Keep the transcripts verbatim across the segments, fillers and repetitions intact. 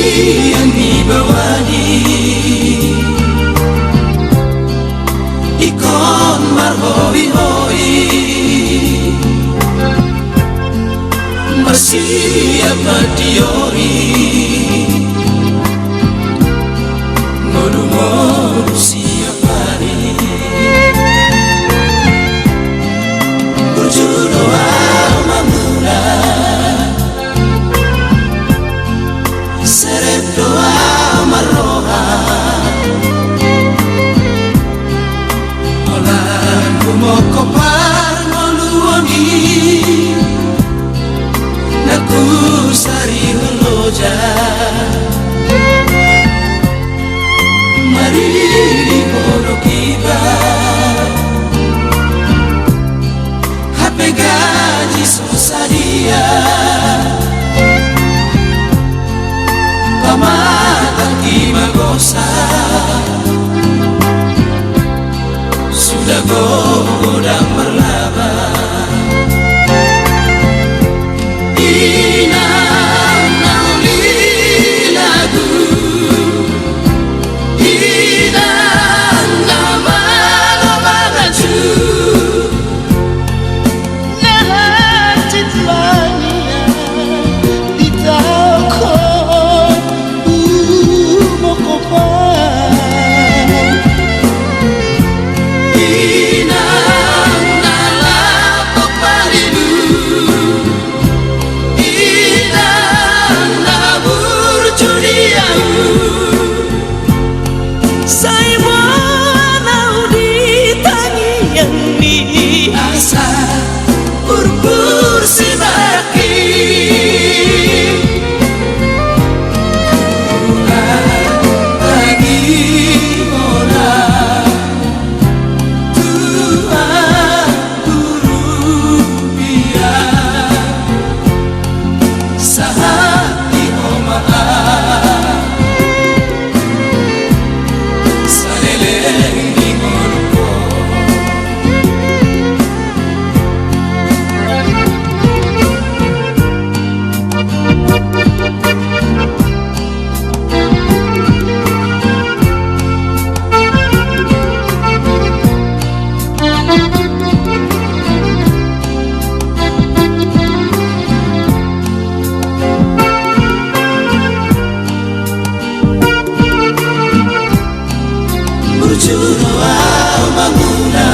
Ian ni bawani ingkon marhoihoi, marsiap ma di ori, ngolu-ngolu siap ari. Burju do au mangula, serep do au marroha. Holan humongkop parngoluon i, na husarihon loja. Maridi holong iba, hape gaji so sadia. Pamatang i magosa, suda godang marlaba. Inang na uli lagu, inang na malo manganju, na hansit ma nian ditaonkon humongkop an. Inang na lapok paridu, inang na burju di ahu, sai boan ahu di tangiang ni asa purpur sibaraki. Tuhan, tangi bola, Tuhan, Burju do au mangula,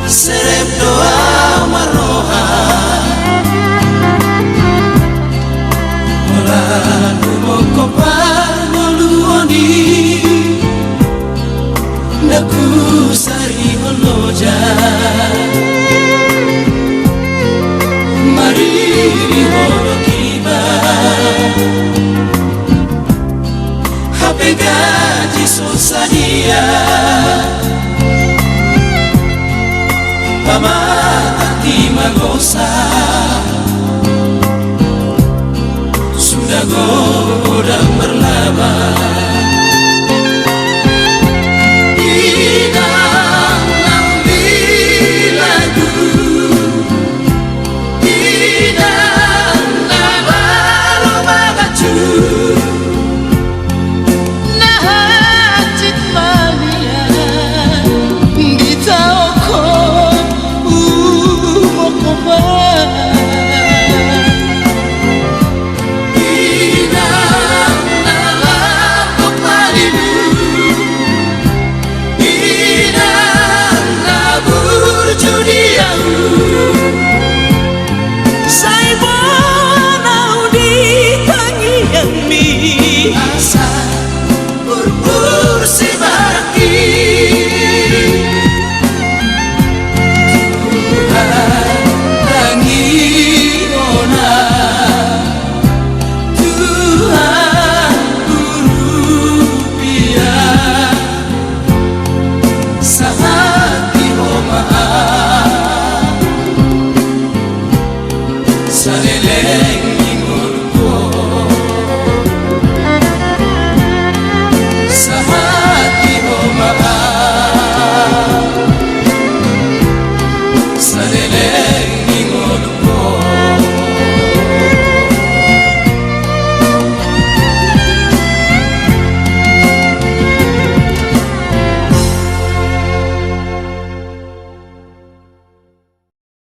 serep do au marroha. Holan humongkop parngoluon i, na husarihon loja. Maridi holong iba, hape gaji so sadia. Pamatang i magosa, suda godang marlaba.